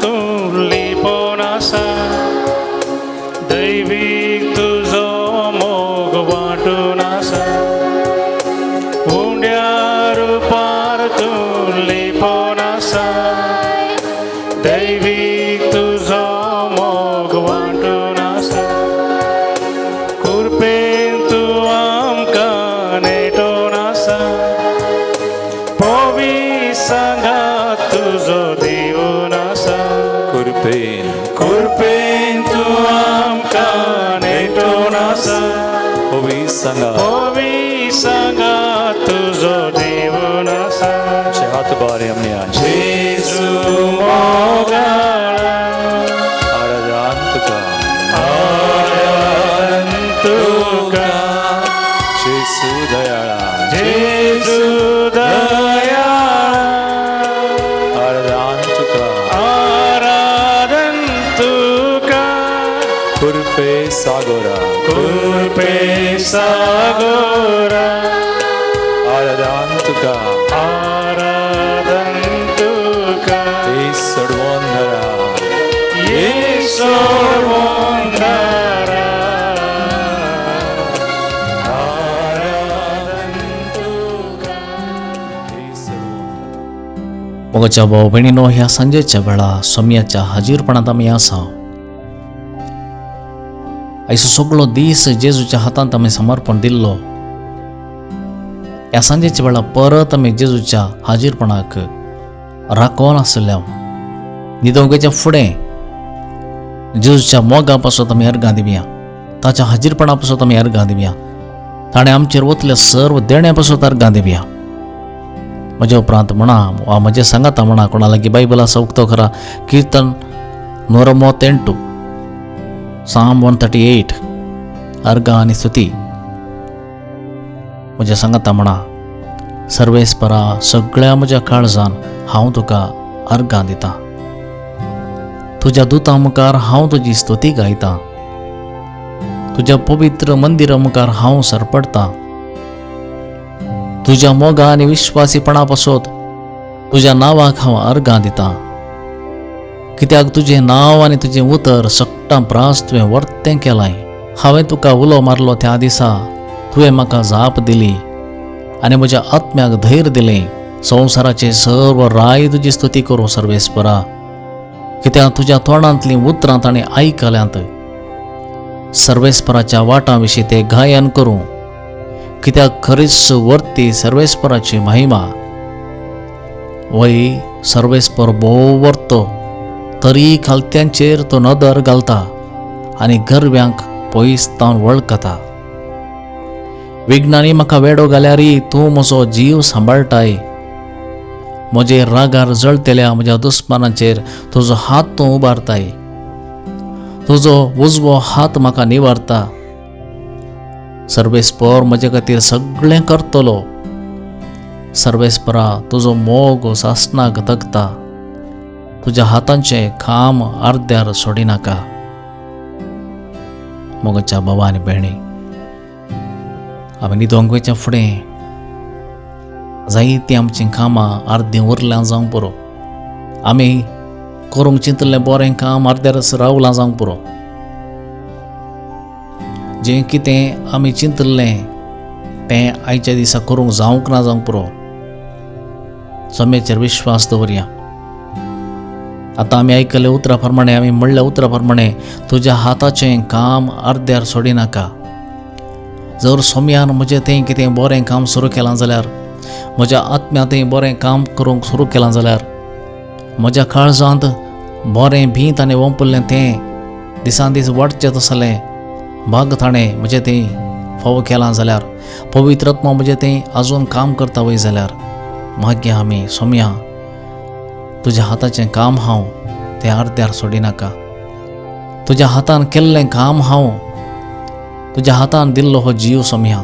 तूं लिपोन आसा, दैवीक तुजो मोग वांटून आसा. उंड्या रुपार तूं लिपोन आसा, दैवीक तुजो मोग वांटून आसा. कृपेन तूं आमकां नेटोन आसा, पवी सांगात तुजो दिवन आसा. कृपेन, कृपेन तूं आमकां नेटोन आसा, पवी सांगात, पवी सांगात तुजो दिवन आसा. आमचे हात बारे आमी जेजू मोगाळा, आराधन तुका, आराधन तुका, जेजू दयाळा, जेजू दयाळा, आराधन तुका, आराधन तुका, कृपे सागोरा, कृपे सागोरा, आराधन तुका, आराधन तुका, येसोडवंदरा, येसोडवंदरा, आराधन तुका. मोगाच्या भाव भयणीनो, ह्या सांजेच्या वेळा सोम्याच्या हाजीरपणांत आमी आसा. आयचो सगळो दीस जेजूच्या हातांत आमी समर्पण दिल्लो. ह्या सांजेच्या वेळा परत आमी जेजूच्या हाजीरपणाक राखोन आसल्या. न्हिदोवंक फुडें जेजूच्या मोगा पासत आमी अर्गां दिवया, ताच्या हाजीरपणा पासत आमी अर्गां दिवया, ताणें आमचेर वतल्या सर्व देण्या पासत अर्गां दिवया. म्हज्या उपरांत म्हणा वा म्हज्या सांगाता म्हणा. कोणा लागीं बायबल आसा उक्तो करा. किर्तन 138, Psalm 138, अर्गां आनी स्तुती. म्हज्या सांगाता म्हणा. सर्वेस्परा, सगळ्या म्हज्या काळजान हांव तुका अर्गां दितां. तुज्या दुतां मुखार हांव तुजी स्तुती गायतां. तुज्या पवित्र मंदिरा मुखार हांव सरपडटां. तुज्या मोगा आनी विश्वासीपणा पासत तुज्या नांवाक हांव अर्गां दितां, कित्याक तुजें नांव आनी तुजें उतर सगटां प्रास तुवें वर्तें केलां. हांवें तुका उलो मारलो त्या दिसा तुवें म्हाका जाप दिली आनी म्हज्या आत्म्याक धैर्य दिलें. संवसाराचे सर्व राय तुजी स्तुती करूं सर्वेस्परा, कित्याक तुज्या तोंडांतलीं उतरां ताणें आयकल्यांत. सर्वेस्पराच्या वाटां विशीं ते गायन करूं, कित्याक खरीच वर्ती सर्वेस्पराची महिमा. वय सर्वेस्पर भोव वर्तो, तरी खालत्यांचेर तो नदर घालता आनी गरव्यांक पयस तावन वळखता. विज्ञानी म्हाका वेडो घाल्यारय तूं म्हजो जीव सांबाळटाय. म्हजे रागार जळतेल्या म्हज्या दुस्मानाचेर तुजो हात तूं उबारताय. तुजो उजवो हात म्हाका निवारता. सर्वेस्पर म्हजे खातीर सगळें करतलो. सर्वेस्परा, तुजो मोग सासणाक तगता. तुज्या हातांचें काम अर्द्यार सोडिनाका. मोगाच्या बाबा आनी भयणी, आमी न्हिदोंक वयच्या फुडें जायतीं आमचीं कामां अर्दीं उरल्यां जावंक पुरो, आमी करूंक चिंतलें बरें काम अर्द्यारच रावलां जावंक पुरो. जें कितें आमी चिंतलें तें आयच्या दिसा करूंक जावंक ना जावंक पुरो. सोम्याचेर विश्वास दवरया. आतां आमी आयकल्ल्या उतरा प्रमाणे, आमी म्हणल्या उतरा प्रमाणे तुज्या हाताचें काम अर्द्यार सोडिनाका. जर सोम्यान म्हजें तें कितें बरें काम सुरू केलां जाल्यार, म्हज्या आत्म्यांतय बरें काम करूंक सुरू केलां जाल्यार, म्हज्या काळजांत बरें भीत आनी वंपल्लें तें दिसान दीस वाडचें तसलें भाग ताणें म्हजें तें फावो केलां जाल्यार, पवित्र आत्मा म्हजें तें आजून काम करता वय जाल्यार, मागीर आमी सोम्या तुज्या हाताचें काम हांव तें अर्द्यार सोडिनाका. तुज्या हातान केल्लें काम हांव, तुज्या हातान दिल्लो हो जीव सोम्या,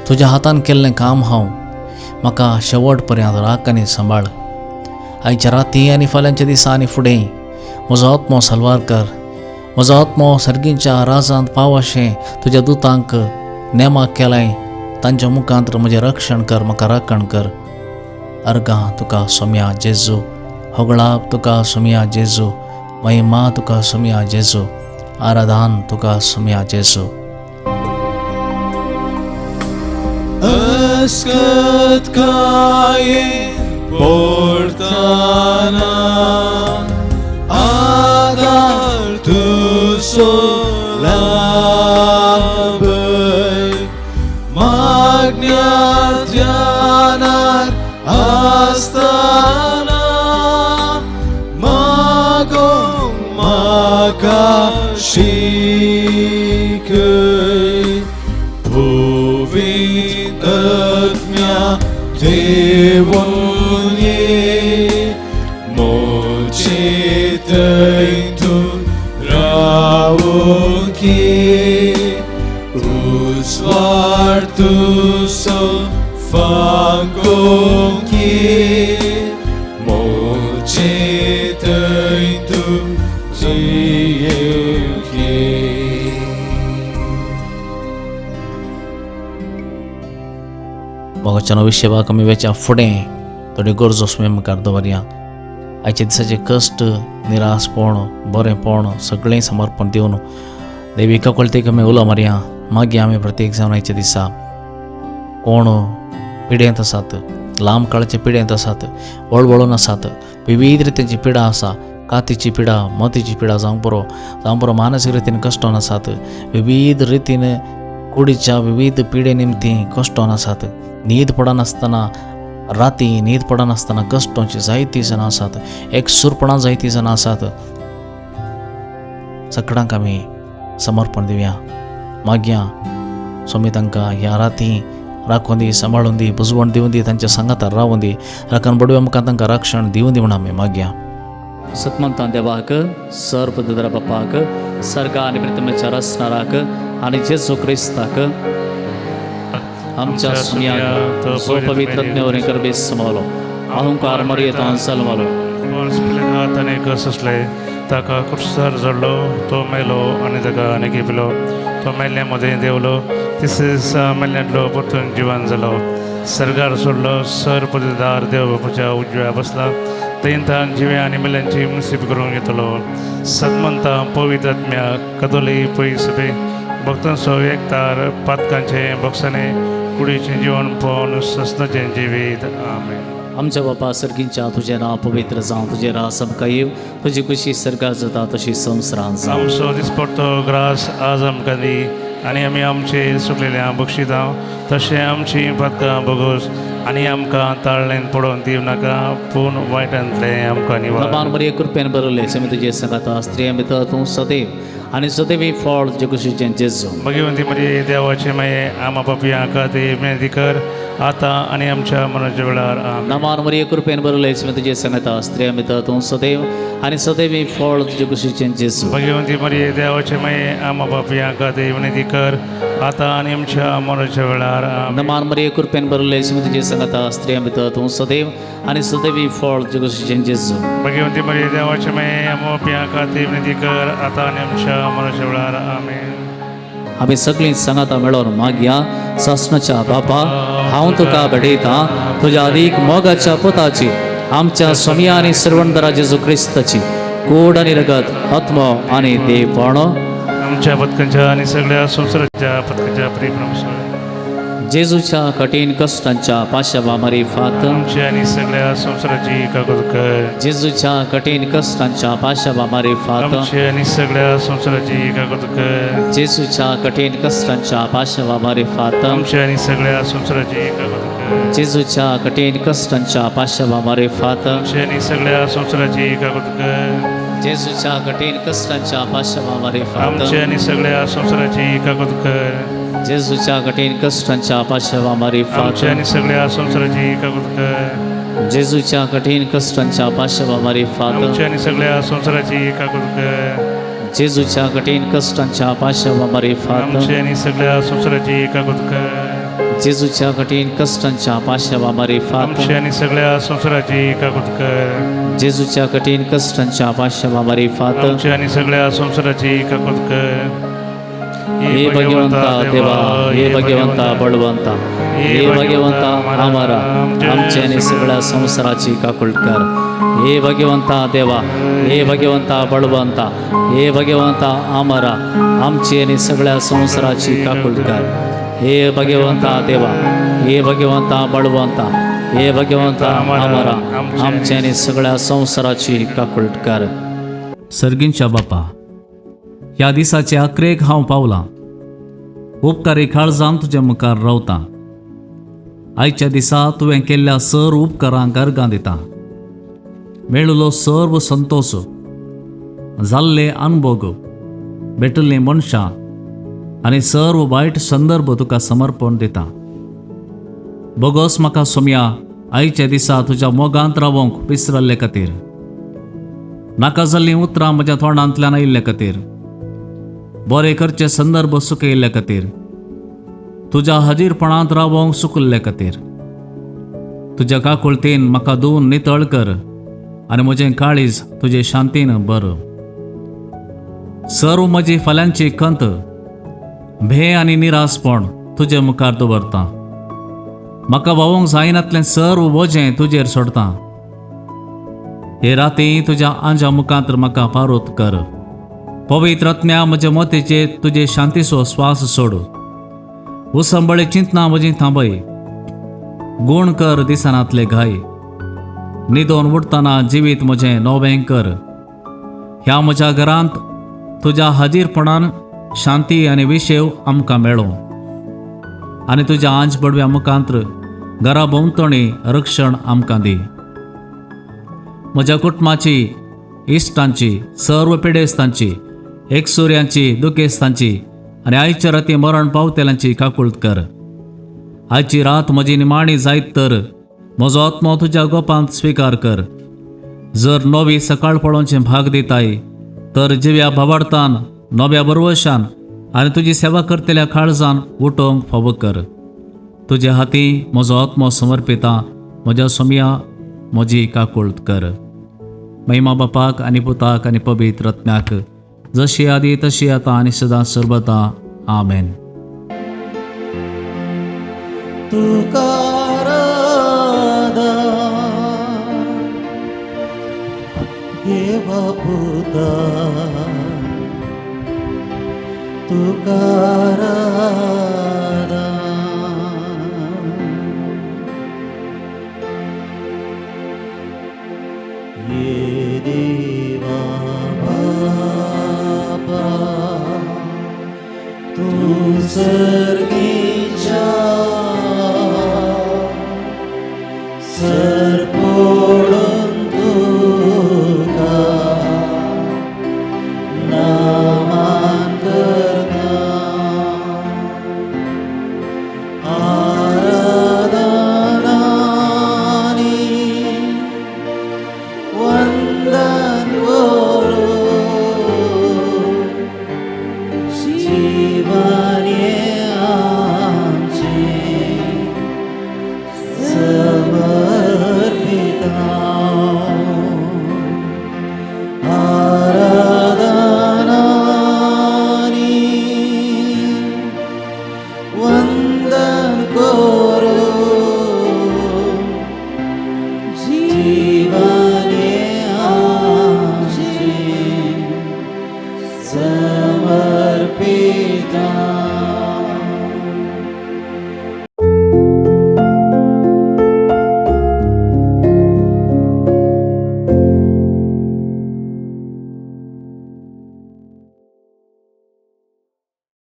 तुज्या हातान केल्लें काम हांव, म्हाका शेवट पर्यंत राख आनी सांबाळ. आयच्या राती आनी फाल्यांच्या दिसा आनी फुडें म्हजो आत्मो सलवार कर. म्हजो आत्मो सर्गींच्या राजांत पाव अशें तुज्या दुतांक नेमाक केलाय, तांच्या मुखांत म्हजें रक्षण कर, म्हाका राखण कर. अर्गां तुका सोम्या जेजू. होगळाप तुका सोमया जेजू, महिमा तुका सोमया जेजू, आराधन तुका सोमया जेजू। अस्कत काये portana adar tu solabay magna dhyanar astana magong makashikay Puvitatmya devonye mochitaitu raoki usvartu so fangoki mochitaitu jiyeki. मोगाच्या विशेवा कमी वेच्या फुडें थोड्यो गरजो सुमें मुखार दवरया। आयच्या दिसाचे कश्ट, निराशपण, बरेंपण सगळें समर्पण दिवन देवी कळते आमी उलो मारया। मागीर आमी प्रत्येक जावन आयच्या दिसा कोण पिडेंत आसात, लांब काळाचे पिडेंत आसात, वळवळून आसात, विविध रितीची पिडा आसा, कातीची पिडा, मतीची पिडा जावंक पुरो, जावंक पुरो मानसीक रितीन कश्टोन आसात, विविध रितीन कुडीच्या विविध पिडे निमती कश्टोन आसात, न्हीद पडनासतना राती न्हीद पडनासतना कश्टोंची जायतीं जाणां आसात, एकसूरपणां जायतीं जाणां आसात। सगळ्यांक आमी समर्पण दिवया। मागया स्वामी तांकां ह्या राती राखून दी, सांबाळून दी, बुजवण दिवन दी, तांच्या सांगातार रावून दी, राखण बडव्या मुखार तांकां राक्षण दिवन दी म्हूण आमी मागया। सतमंतान देवाक, सर्वदरा बापाक, सर्गा आनी प्रितमेच्या रसनाराक आनी जेजू क्रिस्ताक आमच्या सुमयाक जो पवित्र आत्म्यावरीं करबेस समवलो अहंकार मर्येतान सलमलो ताणें कसले ताका कुर्सार जडलो, तो मेलो आनी ताका आनी पिलो, तो मेल्ल्या मदें देंवलो, तिसरे दिसा मेल्ल्यांतलो परतून जिवन जालो, सर्गार सोडलो, सर पददार देव बापूच्या उजव्या बसला, थंय तान जिव्या आनी मेल्ल्यांची मुसीब करून घेतलो। सदमंता पवित्र आत्म्या कदोली पयसबे भक्तांचो एकतार पातकांचे बक्षाने कुडीचें जिवन पळोवन ससनाचें जिवीत। आमेन। आमच्या बापा सर्गींच्या तुजें नांव पवित्र जावं, तुजें राज आमकां येवं, तुजी खुशी सर्गात जाता तशी संवसारांत जावं। आमचो दिसपडतो ग्रास आज आमकां दी आनी आमी आमचे सुकलेल्या बक्षितां तशें आमची पातकां बगोस आनी आमकां ताळ्ळेन पडोवन दिवं नाका, पूण वायटांतलें आमकां निवार। नबान मरिये कृपेन बरयलें, आमी तुजे सांगाता, स्त्रियां भितर तूं सदैव आनी सदैव फळ तुजे कुशीचें जेजू। भगवंती मरिये देवाचे माये आमा पापयां खातीर विनंती कर आतां आनी आमच्या मरणाच्या वेळार। आमेन। नमान मरिये कृपेन बरयलें, आमी तुजे सांगाता, स्त्रियां भितर तूं सदैव आनी सदैव फळ तुजे कुशीचें जेजू। भगवंती मरिये देवाचे माये आमा पापयां खातीर विनंती कर आतां आनी आमच्या मरणाच्या वेळार। आमेन। नमान मरिये कृपेन बरयलें, आमी तुजे सांगाता, स्त्रियां भितर तूं सदैव आनी सदैव फळ तुजे कुशीचें जेजू। भगवंती मरिये देवाचे माये आमा पापयां खातीर विनंती कर आतां आनी आमच्या मरणाच्या वेळार। आमेन। आमी सगळीं सांगाता मेळोन मागया। सासणाच्या बापा, हांव तुका भेटयतां तुज्या अदीक मोगाच्या पुताची, आमच्या स्वामया आनी सर्वंदरा जेजू क्रिस्ताची कोड आनी रगत, आत्मो आनी देवपण आमच्या पतकांच्या आनी सगळ्या संवसाराच्या पतकांच्या प्रेम जेजूच्या कठीण कश्टांच्या पाशावा मारिफात आमच्या आनी सगळ्या संवसाराची काकूत कर। जेजूच्या कठीण कश्टांच्या पाशावा मारिफात आमच्या आनी सगळ्या संवसाराची काकूत कर। जेजूच्या कठीण कश्टांच्या पाशावा मारिफात आमच्या आनी सगळ्या संवसाराची काकूत कर। जेजूच्या कठीण कश्टांच्या पाशावा मारिफात आमच्या आनी सगळ्या संवसाराची काकूत कर। जेजूच्या कठीण कश्टांच्या पाशावा मारिफात आमच्या आनी सगळ्या संवसाराची काकूत कर। जेजूच्या कठीण कश्टांच्या पाशावा मारिफात आमच्या आनी सगळ्या संवसाराची काकूत कर। जेजूच्या कठीण कश्टांच्या पाशावा मारिफात आमच्या आनी सगळ्या संवसाराची काकूत कर। जेजूच्या कठीण कश्टांच्या पाशावा मारिफात आमच्या आनी सगळ्या संवसाराची काकूत कर। जेजूच्या कठीण कश्टांच्या पाशावा मारिफात आमच्या आनी सगळ्या संवसाराची काकूत कर। जेजूच्या कठीण कश्टांच्या पाशावा मारिफात आमच्या आनी सगळ्या संवसाराची काकूत कर। हे भगवंता देवा, हे भगवंता बळवंता, हे भगवंता आमारा, आमच्या आनी सगळ्या संवसाराची काकूळ कर. हे भगवंता देवा, हे भगवंता बळवंता, हे भगवंता आमारा, आमची आनी सगळ्या संवसाराची काकूळ कर. हे भगवंता देवा, हे भगवंता बळवंता, हे भगवंता आमारा, आमच्या आनी सगळ्या संवसाराची काकूळ कर. सर्गींच्या बापा, ह्या दिसाचे अकरेक हांव पावलां. उपकारी काळजान तुज्या मुखार रावतां. आयच्या दिसा तुवें केल्ल्या सर उपकारांक अर्गां दिता. मेळिल्लो सर्व संतोश, जाल्ले अनभोग, भेटिल्लीं मनशां आनी सर्व वायट संदर्भ तुका समर्पण दिता. बोगोस म्हाका सोमया आयच्या दिसा तुज्या मोगांत रावोंक विसरल्ले खातीर, नाका जाल्लीं उतरां म्हज्या तोंडांतल्यान आयिल्ले खातीर, बरे करचे संदर्भ सुकयिल्ले खातीर, तुज्या हाजीरपणांत रावोंक सुकल्ले खातीर. तुज्या काकुळतेन म्हाका धुवन नितळ कर आनी म्हजें काळीज तुजे शांतीन बर. सर्व म्हजी फाल्यांची खंत, भंय आनी निरासपण तुजे मुखार दवरता. म्हाका व्हांवूंक जायनातलें सर्व वजें तुजेर सोडता. हे राती तुज्या आंजा मुखांत म्हाका पारोत कर. पवित्र आत्म्या, म्हज्या मोतीचेर तुजे शांतीचो स्वास सोड. उसंबळे चिंतना म्हजी थांबय. गुण कर दिसनातले घाय. न्हिदोन उठतना जिवीत म्हजें नवें कर. ह्या म्हज्या घरांत तुज्या हाजीरपणान शांती आनी विशेव आमकां मेळो आनी तुज्या आंज बडव्या मुखांत घरा भोंवतणी रक्षण आमकां दी. म्हज्या कुटुंबाची, इश्टांची, सर्व पिडेस्तांची, एकसुऱ्यांची, दुखेस्तांची आनी आयच्या राती मरण पावतेल्यांची काकूळत कर. आयची रात म्हजी निमाणी जायत तर म्हजो आत्मो तुज्या गोपांत स्विकार कर. जर नवी सकाळ पळोवचें भाग दिताय तर जिव्या भावार्थान, नव्या बरवशान आनी तुजी सेवा करतल्या काळजान उठोवंक फावो कर. तुज्या हाती म्हजो आत्मो समर्पिता. म्हज्या सोमया, म्हजी काकूळत कर. महिमा बापाक आनी पुताक आनी पवित्र आत्म्याक, जशी आदी तशी आतां आनी सदां सर्वता. आमेन. तुका आराधना देवा पुता, तुका आराधना. ये देवा बापा, तूं सर्गीच्या सरपोटांतलो.